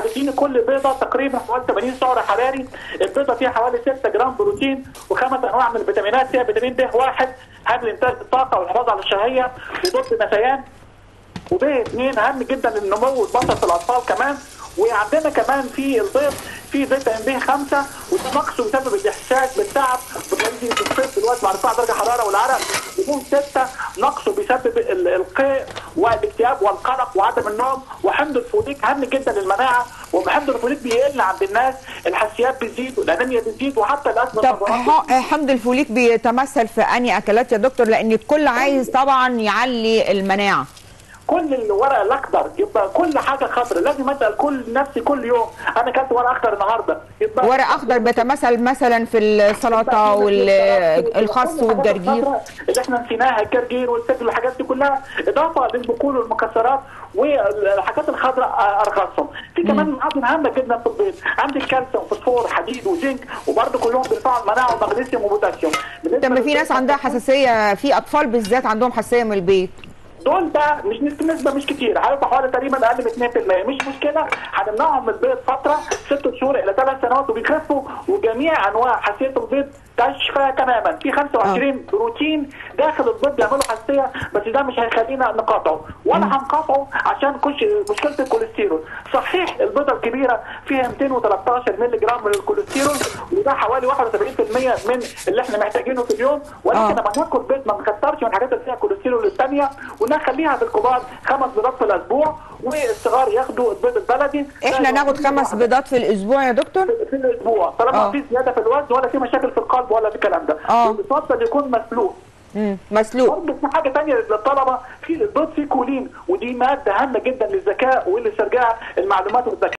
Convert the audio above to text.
هتديني كل بيضة تقريبا حوالي 80 سعر حراري. البيضة فيها حوالي 6 جرام بروتين وخمس انواع من الفيتامينات، فيها فيتامين ب 1 هام لانتاج الطاقة والحفاظ على الشهية وضد النسيان، وب 2 هام جدا للنمو والبصر في الاطفال كمان. وعندنا كمان في البيض في فيتامين ب 5، وده نقصه بسبب الاحساس بالتعب بتلاقيه في الصيف دلوقتي مع ارتفاع درجه الحرارة والعرق. وب 6 نقصه بيسبب القيء والاكتئاب والقلق وعدم النوم. وحمض الفوليك هام جدا للمناعه، وحمض الفوليك بيقل عند الناس، الحساسيات بتزيد والانيميا بتزيد وحتى الازمة. طب حمض الفوليك بيتمثل في انهي اكلات يا دكتور؟ لان الكل عايز طبعا يعلي المناعة. كل الورق الاخضر، يبقى كل حاجة خضراء، لازم اسال كل نفسي كل يوم انا اكلت ورق اخضر النهارده. يبقى ورق اخضر بيتمثل مثلا في السلطة والخس والجرجير اللي احنا نسيناها، الجرجير والفجل والحاجات دي كلها، اضافه للبقول والمكسرات والحاجات الخضراء ارخصهم. في كمان معادن هامة جدا في البيض، عندك كالسيوم فوسفور حديد وزنك، وبرده كلهم بيرفعوا المناعة، ومغنيسيوم وبوتاسيوم. طب ما في ناس عندها حساسية، في اطفال بالذات عندهم حساسية من البيض. دول ده مش نسبه مش كتير، هيبقى حوالي تقريبا اقل من 2%، مش مشكلة. هنمنعهم من البيض فترة 6 شهور الى 3 سنوات وبيخفوا، وجميع انواع حساسية البيض تشفى تماما. في 25 بروتين داخل البيض بيعملوا حساسية، بس ده مش هيخلينا نقاطعه ولا هنقاطعه عشان مشكلة الكوليسترول. صحيح البيضة الكبيرة فيها 213 مللي جرام من الكوليسترول، وده حوالي 71% من اللي احنا محتاجينه في اليوم، ولكن لما ناكل بيض ما نكترش من الحاجات اللي فيها كوليسترول الثانية، ونخليها بالكبار 5 بيضات في الاسبوع، والصغار ياخدوا البيض البلدي. احنا ناخد 5 بيضات في الاسبوع يا دكتور؟ في الاسبوع، طالما في زيادة في الوزن ولا في مشاكل في القلب ولا في الكلام ده. ويفضل يكون مسلوق. مسلوق. برضه في حاجة ثانية للطلبة، في البيض فيه كولين، ودي مادة هامة جدا للذكاء ولاسترجاع المعلومات والذكاء.